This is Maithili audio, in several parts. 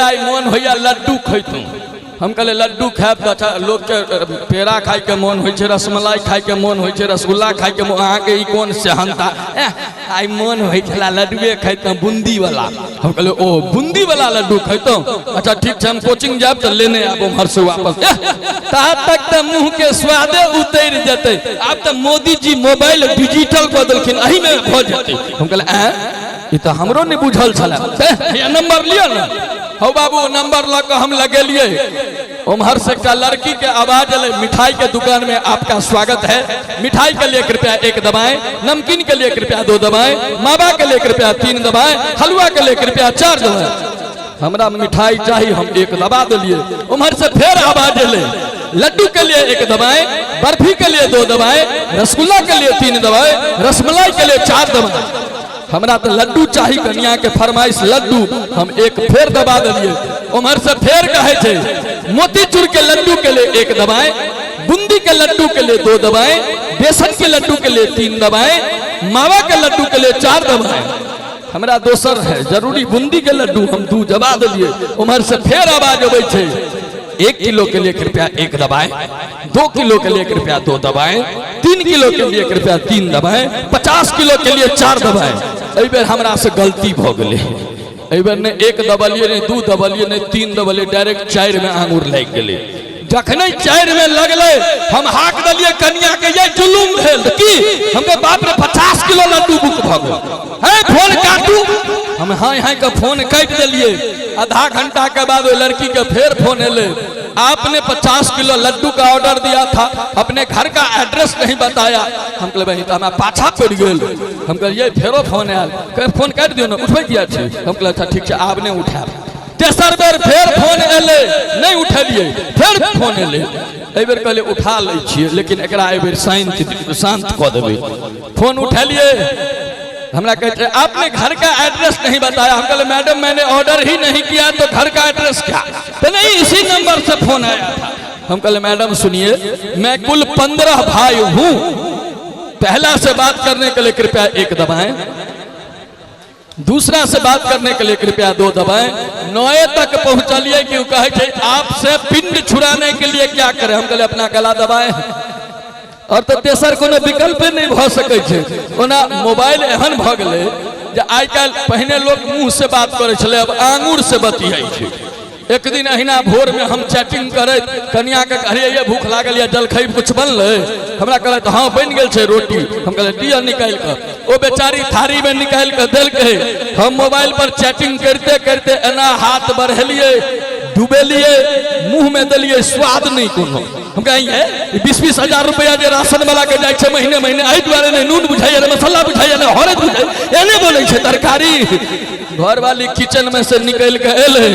आइ मोन होइया लड्डू खैतहुँ। हम कहलियै लड्डू खायब तऽ अच्छा, लोकके पेड़ा खायके मोन होइ छै, रसमलाई खायके मोन होइ छै, रसगुल्ला खायके मोन, अहाँके ई कोन सेहनता? आइ मोन होइ छला लड्डुए खैतहुँ बूंदीवला। हम कहलियै ओ बूंदीवला लड्डू खैतहुँ, अच्छा ठीक छै, हम कोचिंग जायब तऽ लेने आयब उम्हर से वापस। ता तक तऽ मुँहके स्वादे उतरि जेतै। आब तऽ मोदी जी मोबाइल डिजिटल कऽ देलखिन, एहिमे भऽ जेतै। हम कहलियै आँय, ई तऽ हमरो नहि बुझल छलै। नंबर लिअ ने हौ बाबू। नंबर लऽ कऽ हम लगेलियै, उम्हर से एकटा लड़की के आवाज एलै, मिठाई के दुकान में आपका स्वागत है, मिठाई के लिए कृपया 1 दबाएं, नमकीन के लिए कृपया 2 दबाएं, मावा के लिए कृपया 3 दबाएं, हलवा के लिए कृपया 4 दबाएं। हमरा मिठाई चाही, हम 1 दबा देलियै। उम्हर से फेर आवाज एलै, लड्डू के लिए 1 दबाएं, बर्फी के लिए 2 दबाएं, रसगुल्ला के लिए 3 दबाएं, रसमलाई के लिए 4 दबाएं। हमरा तो लड्डू चाही, कनिया के फरमाइश लड्डू, हम 1 फेर दबा देलियै। उम्हर से फेर कहै छै, मोतीचूर के लड्डू के लिए 1 दबाएं, बूंदी के लड्डू के लिए 2 दबाएं, बेसन के लड्डू के लिए 3 दबाएं, मावा के लड्डू के लिए 4 दबाएं। हमरा दोसर है जरूरी बूंदी के लड्डू, हम 2 दबा देलियै। उम्हर से फेर आवाज अबै छै, 1 किलो के लिए कृपया 1 दबाएं, 2 किलो के लिए कृपया 2 दबाएं, 3 किलो के लिए कृपया 3 दबाएं, 50 किलो के लिए 4 दबाएं। एहि बेर हमरा से गलती भऽ गेलै, एहि बेर नहि 1 दबलियै, नहि 2 दबलियै, नहि 3 दबलियै, डायरेक्ट 4 में आंगुर लागि गेलै। जखने 4 में लगलै, हम हाक देलियै कनिया के, ये जुलुम भेल की? हम कहे बाप रे 50 किलो लड्डू बुक भऽ गेल। हे फोन काटू, हम हाँ हाँ के फोन काटि देलियै। आधा घंटा के बाद ओहि लड़की के फेर फोन एलै, आपने 50 किलो लड्डू का ऑर्डर दिया था, अपने घर का एड्रेस नहीं बताया। हम कहलियै बहिन, तऽ हमरा पाछा पड़ि गेल। हम कहलियै फेरो फोन आयल, कहे फोन काटि दियौ ने, उठबै किया छी? हम कहलियै अच्छा ठीक छै, आब नहि उठायब। तेसर बेर फेर फोन एलै, नहि उठेलियै, फेर फोन एलै। एहि बेर कहलियै उठा लै छियै, लेकिन एकरा एहि बेर शांत शांत कऽ देबै। फोन उठेलियै, हमरा कहै छै आपने घर का एड्रेस नहीं बताया। हम कहले मैडम मैंने ऑर्डर ही नहीं किया तो घर का एड्रेस क्या? तो नहीं इसी नंबर से फोन आया था। हम कहले मैडम सुनिए, मैं कुल 15 भाई हूं, पहला से बात करने के लिए कृपया 1 दबाएं, दूसरा से बात करने के लिए कृपया 2 दबाएं, 9 तक पहुंचलिए कि कहे छै आपसे पिंड छुड़ाने के लिए क्या करें? हम कहले अपना गला दबाएं। और तो तेसर कोनो विकल्प नहीं भऽ सकै छै। ओना मोबाइल एहन भऽ गेलै जे आइ काल्हि पहिने लोक मुँह से बात करै छलै, अब आंगुर से बतियाइ छै। एक दिन अहिना भोर में हम चैटिंग करैत कनिया के कहलियै ये भूख लागल ये, जलखै कुछ बनलै? हमरा कहलथि हँ बनि गेल छै रोटी। हम कहलियै दिअ निकालि कऽ। ओ बेचारी थारी में निकालि कऽ देलकै। हम मोबाइल पर चैटिंग करिते करिते एना हाथ बढ़ेलियै, डुबेलियै, मुँह में देलियै, स्वाद नहीं कोनो। हम कहिए 20-20 हजार रुपया जे राशन वाला के जाइ छै महीने महीने, एहि दुआरे नहि नून बुझाइए, नहि मसाला बुझाइए, नहि हरद बुझाइए, एने बोलै छै तरकारी। घरवाली किचन में से निकलि के एलै,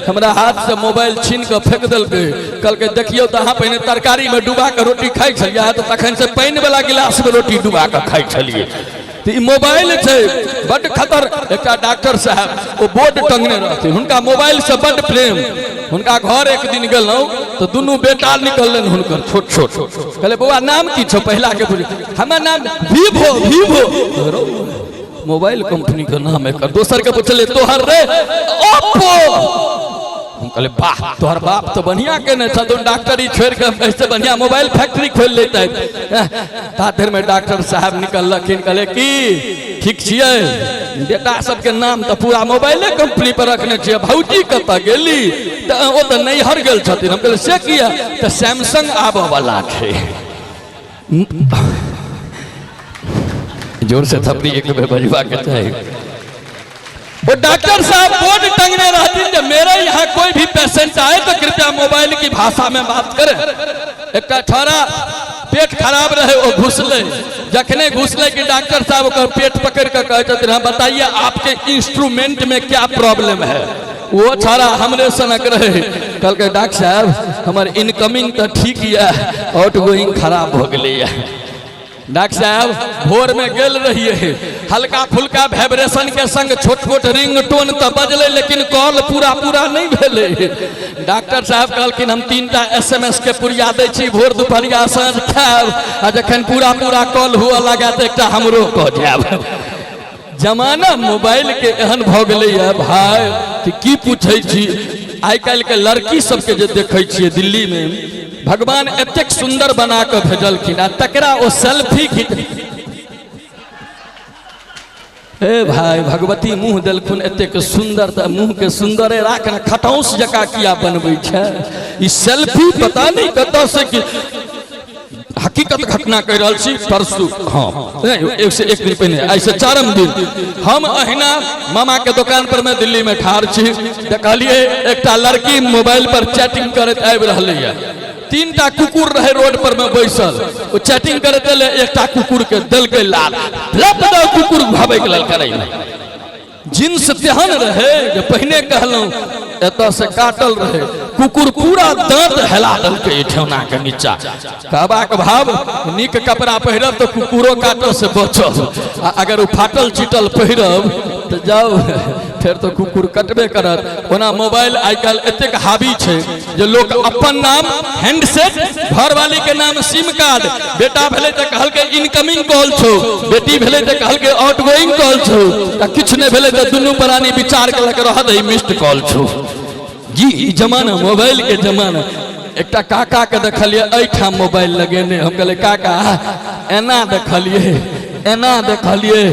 हमरा हाथ से मोबाइल छीन के फेंक देलकै। कहलकै देखियौ तऽ अहाँ पहिने तरकारी में डुबा के रोटी खाइ छलियै, अहाँ तऽ तखन से पानि वाला गिलास में रोटी डुबा के खाइ छलियै। तऽ ई मोबाइल छै बड्ड खतर। एकटा डॉक्टर साहब ओ बोर्ड टंगने रहथिन, हुनका मोबाइल से बड्ड प्रेम। हुनका घर एक दिन गेलहुँ तऽ दुनू बेटा निकललनि हुनकर छोट छोट। कहले बौआ नाम की छौ? पहिला के पूछ, हमर नाम वीवो वीवो मोबाइल कंपनी के नाम एकर। दोसर के पूछले तोहर रे? ओप्पो। हम कहले वाह तोहर बाप तो बढ़िया केने छथुन, डॉक्टरी छोड़ि के ऐसे बढ़िया मोबाइल फैक्ट्री खोलि लेतै। ता देर में डॉक्टर साहब निकललखिन, कहले की ठीक छियै? बेटा सबके नाम तऽ पूरा मोबाइले कंपनी पर रखने छियै, भौजी कतऽ गेली? तऽ ओ तऽ नैहर गेल छथिन। हम कहले से किया? तऽ सैमसंग आबऽ वाला छै। जोर से थपड़ी एक बेर बजबा के चाही। वो डॉक्टर साहब बोर्ड टंगने रहथिन जे मेरे यहाँ कोई भी पेशेंट आए तो कृपया मोबाइल की भाषा में बात करे। एकटा छोरा पेट खराब रहे, ओ घुसले, जखने घुसले कि डॉक्टर साहब ओकर पेट पकड़ के कहै छथिन हाँ बताइए आपके इंस्ट्रूमेंट में क्या प्रॉब्लम है। वो छोरा हमरे सनक रहे, कहलकै डॉक्टर साहब हमर इनकमिंग तऽ ठीक यऽ, आउट गोइंग खराब भऽ गेलैया। डॉक्टर साहब भोर में गेल रहिए, हल्का फुल्का वाइब्रेशन के संग छोट छोट रिंग टोन तऽ बजलै, लेकिन कॉल पूरा पूरा नहीं भेलै। डॉक्टर साहब कहलखिन हम 3टा SMS के पुरिया दै छी, भोर दुपहरिया साँझ खायब, आ जखन पूरा पूरा कॉल हुअ लगा तऽ एकटा हमरो कऽ जायब। जमाना मोबाइल के एहन भऽ गेलैए भाय कि की पूछै छी। आइ काल्हि के लड़की सबके जे देखै छियै दिल्ली में, भगवान एतेक सुंदर बना कऽ भेजलखिन आ तकरा ओ सेल्फी खींच। हे भाय, भगवती मुँह देलखुन एतेक सुंदर, तऽ मुँह के सुंदरे राख ने, खटौस जकाँ किया बनबै छै ई सेल्फी? पता नहि कतऽ से कि। हकीकत घटना कहि रहल छी, परसू, हाँ नहीं, एक से एक दिन पहिने, आइ से चारम दिन हम अहिना मामा के दोकान पर में दिल्ली में ठाढ़ छी, देखलिए एकटा लड़की मोबाइल पर चैटिंग करैत आबि रहलैए। तीनटा कुकुर रहे रोड पर में बैसल, ओ चैटिंग करैत एलै, एकटा कुकुर के देलकै लात, लप दऽ कुकुर भागि गेल। करै जींस तेहन रहे जे पहिने कहलहुँ एतऽ से काटल रहे, कुकुर पूरा दांत हेला देलकै ठेहुना के नीचा। कहबाक भाव, नीक कपड़ा पहिरब तऽ कुकुरो काटऽ से बचब, आ अगर ओ फाटल चिटल पहिरब तऽ जाउ, फेर तऽ कुकुर कटबे करत। ओना मोबाइल आइ काल्हि एतेक हावी छै जे लोक अपन नाम हैंडसेट, घरवाली के नाम सिम कार्ड, बेटा भेलै तऽ कहलकै इनकमिंग कॉल छौ, बेटी भेलै तऽ कहलकै आउटगोइंग कॉल छौ, तऽ किछु नहि भेलै तऽ दुनू प्राणी विचार केलक रह दही, मिस्ड कॉल छौ। जी, ई जमाना मोबाइल के जमाना। एकटा काका के देखलियै एहिठाम मोबाइल लगेने। हम कहलियै काका एना देखलियै, एना देखलियै,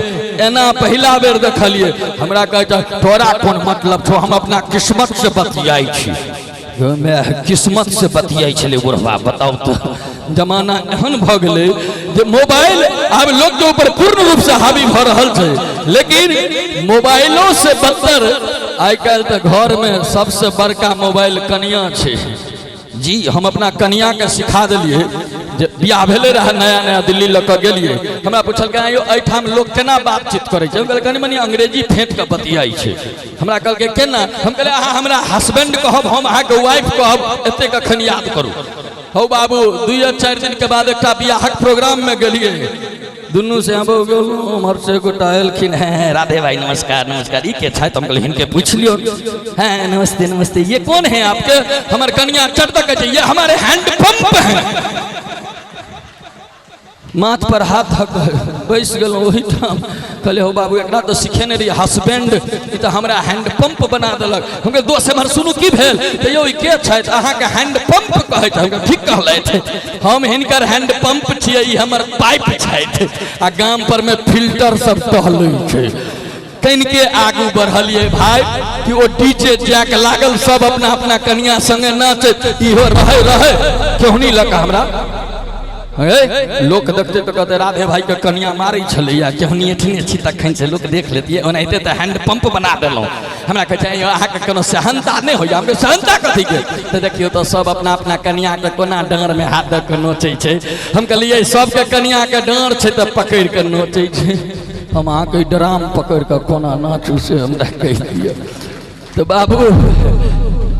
एना पहिला बेर देखलियै। हमरा कहै छै तोरा कोन मतलब छौ, हम अपना किस्मत से बतियाइ छी। किस्मत से बतियाइ छलै बुढ़वा। बताउ तऽ, जमाना एहन भऽ गेलै जे मोबाइल आब लोकके ऊपर पूर्ण रूपसँ हावी भऽ रहल छै। लेकिन मोबाइलो से बदतर आइ काल्हि तऽ घरमे सबसँ बड़का मोबाइल कनिया छै। जी, हम अपना कनियाके सिखा देलियै जे बियाह भेलै रहए नया नया, दिल्ली लऽ कऽ गेलियै। हमरा पुछलकै, आँय यौ, एहिठाम लोक केना बातचीत करै छै? हम कहलियै कनि मनि अंग्रेजी फेँट कऽ बतियाइ छै। हमरा कहलकै केना? हम कहलियै अहाँ हमरा हस्बैंड कहब, हम अहाँके वाइफ कहब, एतेक एखन याद करू। हौ बाबू, 2 4 दिनके बाद एकटा बियाहक प्रोग्राममे गेलियै। दुनू से आबो गेलहुँ, उम्हर से गोटा एलखिन, हैं राधे भाई, नमस्कार नमस्कार। ई के छथि? हम कहलियै हिनके पूछि लियौ। हैं नमस्ते नमस्ते, ये कौन है आपके? हमर कनिया चट दऽ कहै छै, ये हमारे हैंड पंप हैं। माथ पर हाथ धऽ कऽ बैस गेलहुँ ओहिठाम। कहलियै हौ बाबू, एकरा तऽ सिखेने रहियै हस्बैंड, ई तऽ हमरा हैंड पंप बना देलक। हम कहलियै दोस्त एम्हर सुनू, की भेल? तऽ यौ ई के छथि? अहाँके हैंड पंप कहैत। हम कहलियै, ठीक कहलथि, हम हिनकर हैंड पंप छियै, ई हमर पाइप छथि आ गाम पर में फिल्टर सब टहलै छै। कनिके आगू बढ़लियै भाई कि ओ डीजे जैक लागल, सब अपना अपना कनिया संगे नाचैत। इहो रहे रहे केहुनी लऽ कऽ हमरा, हे लोक देखते तऽ कहते राधे भाई के कनिया मारै छलैया, केहुनी एठने छी तखन से लोक देख लेतियै, ओनाहिते तऽ हैंड पंप बना देलहुँ। हमरा कहै छै, अहाँके कोनो सेहनता नहि होइया? हम सेहनता कथीके? तऽ देखियौ तऽ सब अपना अपना कनियाके कोना डाँड़मे हाथ दऽ कऽ नोचै छै। हम कहलियै सबके कनियाके डाँड़ छै तऽ पकड़ि कऽ नोचै छै, हम अहाँके ड्राम पकड़ि कऽ कोना नाचू से हमरा कहि दिअ। तऽ बाबू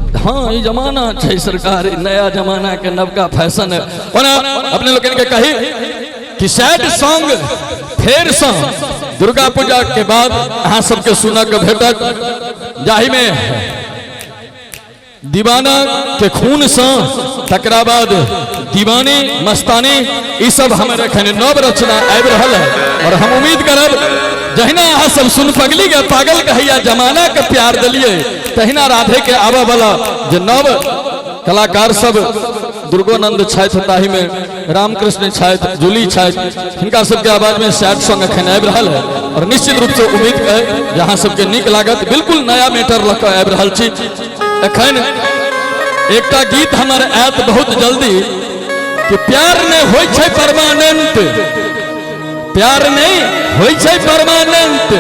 हाँ, ई जमाना छै सरकार, ई नया जमाना के नवका फैशन है। ओना अपने लोकनि के कही कि सैड सॉन्ग फेरसँ दुर्गा पूजा के बाद अहाँ सबके सुनऽ के भेटत, जाहिमे दीवाना के खून सँ, तकरा बाद दीवानी मस्तानी, ई सब हमर एखन नव रचना आबि रहल है। और हम उम्मीद करब जहिना अहाँ सब सुन पगली के पागल कहैया जमाना के प्यार दिलियै, तहिना राधे के आबऽ वाला जे नव कलाकार सब दुर्गोनंद छथि, ताहिमे रामकृष्ण छथि, जूली छथि, हिनका सबके आवाज में सैड सॉन्ग एखन आबि रहल है और निश्चित रूप से उम्मीद है जे अहाँ सबके नीक लागत। बिल्कुल नया मैटर लऽ कऽ आबि रहल छी। एखन एकटा गीत हमर आयत बहुत जल्दी कि प्यार नहि होइ छै परमानेंट, प्यार नहि होइ छै परमानेंट,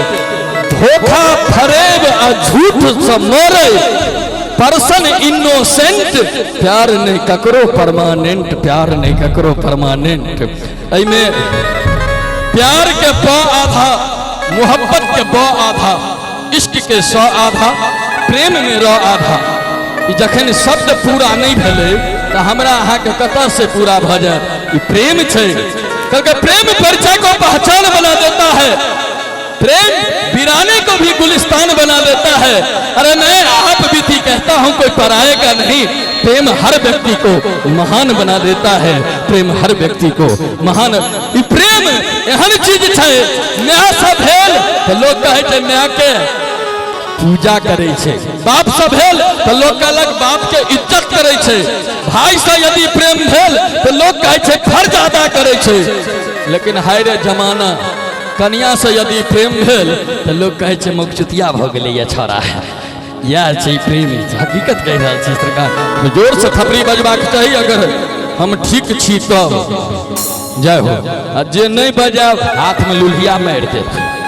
धोखा फरेब आ झूठ से मरे पर्सन इनोसेंट, प्यार नहीं ककरो परमानेंट, प्यार नहीं ककरो परमानेंट। एहिमे प्यार के प आधा, मोहब्बत के ब आधा, इश्क के स आधा, प्रेम में र आधा। ई जखन शब्द पूरा नहीं भेलै तऽ हमरा अहाँके कतऽ से पूरा भऽ जायत? ई प्रेम छै। कहलकै प्रेम परिचय को पहचान बना देता है, प्रेम वीराने को भी गुलिस्तान बना देता है। अरे मैं आप बीती कहता हूँ। कोई पराये का नहीं। प्रेम हर व्यक्ति को महान बना देता है, प्रेम हर व्यक्ति को महान। ई प्रेम एहन चीज छै, माय से भेल तऽ लोक कहै छै माय के पूजा करै छै, बाप से भेल तऽ लोक कहलक बाप के इज्जत करै छै, भाई से यदि प्रेम भेल तऽ लोक कहै छै फर्ज अदा करै छै। लेकिन हाय रे जमाना, कनिया से यदि प्रेम भेल तऽ लोक कहै छै मुखचुतिया भऽ गेलैया छौड़ा। इएह छै प्रेम, हकीकत कहि रहल छी सरकार। जोर से थपड़ी बजबाक चाही अगर हम ठीक छी तब। जय हो। आ जे नहि बजायब हाथमे लुल्हिया मारि देत।